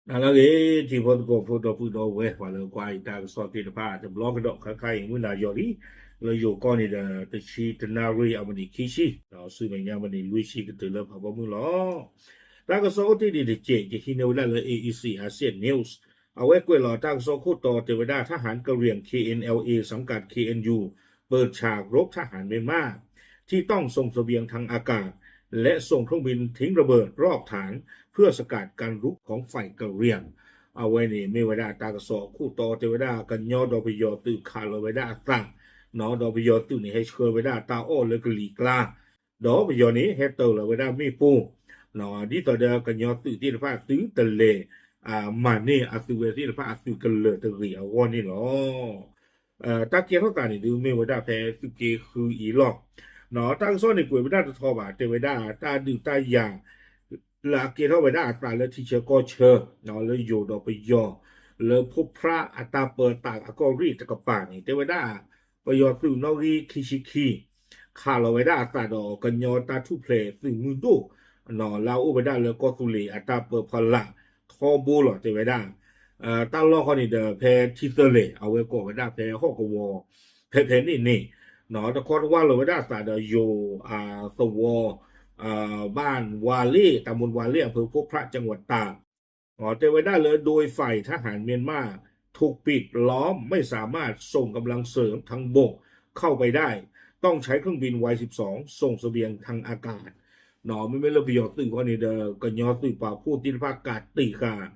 နၤလၢအဂ့ၤ ထံဖိသကိးဖိဒီပုၢ်ဒီဝဲၢ် ပှၤလၢကွၢ်အံၤတၢ်ကစီၣ်သ့ၣ်တဖၣ် တဘျီကဒီးခါခါအံၤ မုၢ်နၤယီၤလံ လၢယိၤကီၢ်န့ၣ်ဒီး တဆံတနၣ်ရံၣ်အမံးနံးခံဆံ ဒီးဆူမဲာ်ညါမံးနံးလွံၢ်ဆံကတုၤလၢဖးဘီမုၢ်လီၤ. တၢ်ကစီၣ်အိၣ်တ့ၢ်ဒံးတစဲး ယဟံးန့ၢ်ဝဲဒၣ်လၢ A E C Asian News အဝဲကွဲးလီၤတၢ်ကစီၣ်ခိၣ်တီတဲဝဲဒၣ် ทหารกะเหรี่ยง เคเอ็นแอลเอ สังกัด เคเอ็นยู เปิดฉากรบทหารเมียนมา ที่ต้องส่งเสบียงทางอากาศ และส่งเครื่องบินทิ้งระเบิดรอบฐาน เพื่อสกัดการรุกของฝ่ายกะเหรี่ยง အဝဲန့ၣ်မ့ၢ်ဝဲဒၣ်တၢ်ကစီၣ်အခိၣ်တီတဲဝဲဒၣ် ကညီဒီးပယီၤသုးခးလီၤဝဲဒၣ်အသး ဒီးပယီၤသုးန့ၣ် ဟဲဆှၢဝဲဒၣ်တၢ်အီၣ်လၢကလံၤကျါ ဒီးပယီၤန့ၣ် ဟဲတ့ၢ်လီၤဝဲဒၣ်မ့ၣ်ပိၢ် ဒ်သိးဒီးကညီသုးသ့ၣ်တဖၣ်သုတလဲၤ မၤန့ၢ်အသုဝဲသ့ၣ်တဖၣ်အသုးကလၢၤတဂ့ၤအဂီၢ်န့ၣ်လီၤ. တၢ်ကဲထီၣ်သးန့ၣ်ဒုးမ့ၢ်ဝဲဒၣ်ဖဲသုးက့ဃုအံၤလီၤ. တၢ်ကစီၣ်န့ၣ်ကွဲးဝဲဒၣ်တထီဘၣ် တဲဝဲဒၣ်တၢ်ဒုးတၢ်ယၤ လၢအကဲထီၣ်ဝဲဒၣ်အသးလၢထံဆၢကီၢ်ဆၢ လၢယိၤဒီးပယီၤ လၢဖိဖြးအတၢ်ပၢတၢ်အကီၢ်ရ့ၣ်တကပၤန့ၣ် တဲဝဲဒၣ် ပယီၤသုးနီၣ်ဂံၢ်ခံဆံခံ ခးလီၤဝဲဒၣ်အသးဒီးကညီတၢ်ထူၣ်ဖျဲးသုးမုၢ်ဒိၣ် လၢအအိၣ်ဝဲဒၣ်လၢကီၢ်သူလ့ၤအတၢ်ပၢဖီလာ်ထီဘိလီၤ တဲဝဲဒၣ် တၢ်လီၢ်ဃီန့ၣ်ဒီး ဖဲထံသၢလဲၣ် အဝဲကိးဝဲဒၣ်ဖဲဟီၣ်ကဝီၤ ဖဲဖဲန့ၣ်န့ၣ် တခီတဝၢ်လီၤဝဲဒၣ်အသးဒီးယိၤ သဝီ บ้านวาเล่ ตำบลวาเล่ อำเภอพบพระ จังหวัดตาก တဲဝဲဒၣ်လၢ โดยฝ่ายทหารเมียนมาถูกปิดล้อม ไม่สามารถส่งกำลังเสริมทางบกเข้าไปได้ ต้องใช้เครื่องบิน วายสิบสอง ส่งเสบียงทางอากาศ မ့မ့ၢ်လၢပယီၤသုးဃီန့ၣ်ဒီး ကညီသုးပာ်ဖှိၣ်သ့ၣ်တဖၣ်ကးတံာ်ဃာ်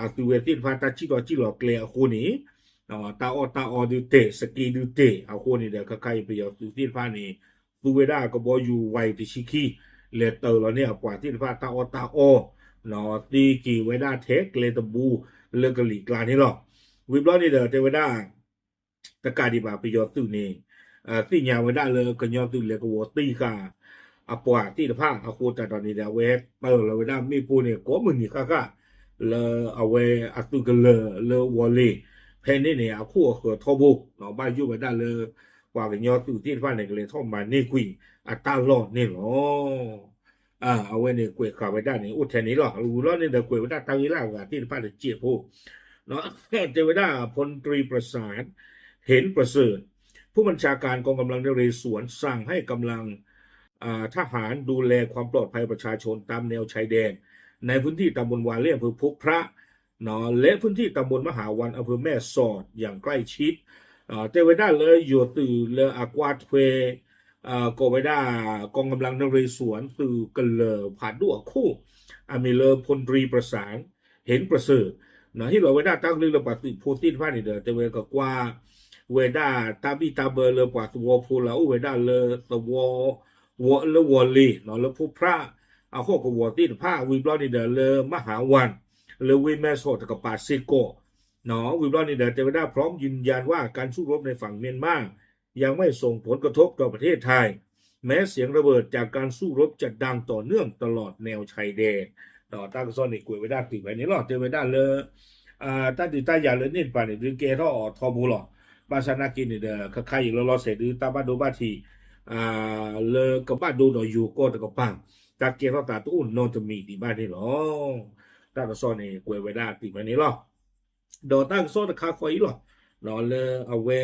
အသုဝဲသ့ၣ်တဖၣ်တၢ်စံၣ်ထီၣ်စံၣ်လီၤကျဲအဃိန့ၣ် တၢ်အီၣ်တၢ်အီဒုးတဲာ် စက့ဒုးတဲာ်အဃိန့ၣ်ဒီး ခါခါအံၤပယီၤသုးသ့ၣ်တဖၣ်န့ၣ် သူဝဲဒၣ်ကဘီယူၤ Y တဆံခံ လဲၤတ့ၢ်လီၤန့ၢ်အပှၤသ့ၣ်တဖၣ်တၢ်အီၣ်တၢ်အီ သ့က့ၤဝဲဒၣ်ထဲကျဲတဘိလၢကလံၤကျါန့ၣ်လီၤ. ဝံၤဘျီန့ၣ်ဒီးတဲဝဲဒၣ် တကးဒံးဘၣ်ပယီၤသုးန့ၣ် သ့ၣ်ညါဝဲဒၣ်လၢကညီသုးလဲၤကဝီၤတံၢ်ဃာ် အပှၤသ့ၣ်တဖၣ်အဃိသတးဒီးန့ၣ်ဒီး အဝဲတ့ၢ်လီၤဝဲဒၣ်မ့ၣ်ပိၢ်န့ၣ် ကိးမုၢ်နံၤဃၣ်ဃၣ် လၢအဝဲအသုးကလၢၤလၢဝီၤလ့ၤ ဖဲန့ၣ်န့ၣ် အခိၣ်အဃၢၤထီဘိ ဘၣ်ယိၣ်ဝဲဒၣ်လၢ ပှၤကညီသုးသ့ၣ်တဖၣ်န့ၣ် ကလဲၤထီၣ်မၤန့ၢ်ကွံာ်အတၢ်လီၢ်န့ၣ်လီၤ. အဝဲန့ၣ်ကွဲးဃာ်ဝဲဒၣ်န့ၣ် အိၣ်ထဲန့ၣ်လီၤ. ဝံၤလီၤန့ၣ်ဒီး ကွဲးဝဲဒၣ်တၢ်ဂ့ၢ်လၢအဂၤသ့ၣ်တဖၣ်တစဲးဖိ တဲဝဲဒၣ် พลตรีประสาน เห็นประเสริฐ ผู้บัญชาการกองกำลังนเรศวรสั่งให้กำลัง อ่า ทหารดูแลความปลอดภัยประชาชนตามแนวชายแดน ในพื้นที่ตำบลวาเล่ อำเภอพบพระ เนาะ และพื้นที่ตำบลมหาวัน อำเภอแม่สอด อย่างใกล้ชิด เนาะ တဲဝဲဒၣ်လၢယိၤသုးလၢအကွၢ်ထွဲ ကိးဝဲဒၣ် กองกำลังนเรศวร သုးကလၢၤဖးဒိၣ်အခိၣ် အမံၤလၢ พลตรีประสาน เห็นประเสริฐ เนาะ ဟ့ၣ်လီၤဝဲဒၣ်တၢ်ကလုၢ်လၢပှၤသုးဖိသ့ၣ်တဖၣ်န့ၣ်ဒီး တဲဝဲကကွၢ်ဝဲဒၣ်တၢ်ဘံၣ်တၢ်ဘၢလၢပှၤသဝီဖိလၢအအိၣ်ဝဲဒၣ်လၢသဝီ ဝီလၢဝီၤလ့ၤ เนาะ လၢဖိဖြး အဟီၣ်ကဝီၤသ့ၣ်တဖၣ် ဝံၤဘျီန့ၣ်ဒီးလၢမဟါဝၢ် လၢဝ့ၢ်မဲၢ်ဆီးတကပၤစ့ၢ်ကီး เนาะ ဝံၤဘျီန့ၣ်ဒီး တဲဝဲဒၣ် พร้อมยืนยันว่าการสู้รบในฝั่งเมียนมา ยังไม่ส่งผลกระทบต่อประเทศไทย แม้เสียงระเบิดจากการสู้รบจะดังต่อเนื่องตลอดแนวชายแดน ဒီးတၢ်ကစီၣ်န့ၣ်ကွဲးဝဲဒၣ်တုၤဖဲန့ၣ်လီၤ. တဲဝဲဒၣ်လၢ တၢ်ဒုးတၢ်ယၤလၢန့ၣ်တပၤန့ၣ် ဒုးကဲထီၣ်အီၤထီဘိလီၤ. ဘၣ်ဆၣ်နာ်က့န့ၣ်ဒီး ခါခါအံၤလီၤလီၤဆဲးဒုးတၢ်ဘၣ်ဒိဘၣ်ထံး လၢကဘၣ်ဒိဒီးယိၤကီၢ်တကပၤ တၢ်ကဲထီၣ်သးတအိၣ်နီတမံၤဒံးဘၣ်န့ၣ်လီၤ. တၢ်ကစီၣ်န့ၣ်ကွဲးဝဲဒၣ်တုၤဖဲန့ၣ်လီၤ. ဒီးတၢ်ကစီၣ်တခါဃီအံၤလီၤ. လၢအဝဲ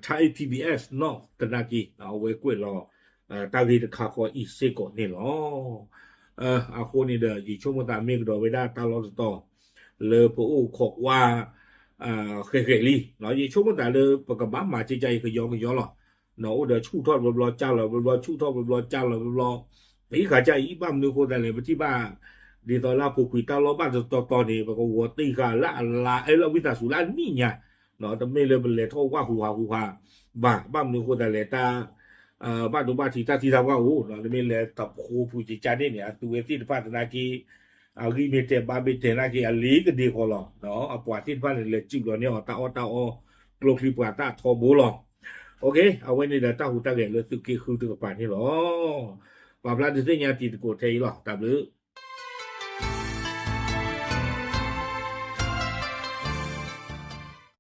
Thai PBS North သနာ်က့ အဝဲကွဲးလီၤ တၢ်ဂ့ၢ်တခါဃီအံၤစ့ၢ်ကီးန့ၣ်လီၤ. အဃိန့ၣ်ဒီး ယဆိကမိၣ်သးမ့ၢ်ကဒီးဝဲဒၣ်တၢ်လီၢ်တတီၤ လၢပအိၣ်ခိးကွၢ် ဃဲးဃဲးလံ. ယဆိကမိၣ်သးလၢပကဘၣ်မၤကကါအံၤကယီကယီလီၤ. အိၣ်ဒီးဆူၣ်ထီၣ်တဘျီဘျီကၢ်လီၤ ဘျီဘျီဆူၣ်ထီၣ်ဘျီဘျီကၢ်လီၤ ဘျီဘျီ ပဟံးဃာ်ကါအံၤ ဘၣ်မနုၤအဃိသတးလဲၣ် ပထံၣ်ဘၣ် ဒ်သိးလၢအပူၤကွံာ်တၢ်လီၢ်ဘၣ်တတီၤတီၤန့ၣ် ပကဝီၤတ့ၢ်ဃာ်လၢအလါအဲၣ်လၢဝံသးစူၤလၢအနံၣ်ညါ တမ့ၢ်လၢပလဲၤထီၣ်ဝၣ်ဟူးဟးဟူးဟးဘၣ် ဘၣ်မနုၤအဃိသတးလဲၣ် တၢ် ဘၣ်ဒိဘၣ်ထံးတၢ်သံတၢ်ပှၢ်အိၣ် တမ့ၢ်လဲၤတဖိပူၤကကါန့ၣ်န့ၣ် အသုဝဲသ့ၣ်တဖၣ်သနာ်က့ အဂံၢ်မ့ၢ်တဲာ်ဘါမ့ၢ်တဲာ်နာ်က့ အလ့ကဒ့ၣ်ဃီလီၤ. အပှၤသ့ၣ်တဖၣ်န့ၣ် လဲၤစုးလီၤန့ၢ်အီၤတၢ်အီၣ်တၢ်အီ ကျိချံပှၤသၣ်ထီဘိလီၤ. အဝဲန့ၣ်ဒီးတၢ်ဟူးတၢ်ဂဲၤလၢသုးက့ဃုတကပၤန့ၣ်လီၤ. ပာ်ဖျါဒုးသ့ၣ်ညါတံၤသကိးထဲအံၤလီၤ. တၢ်ဘျုး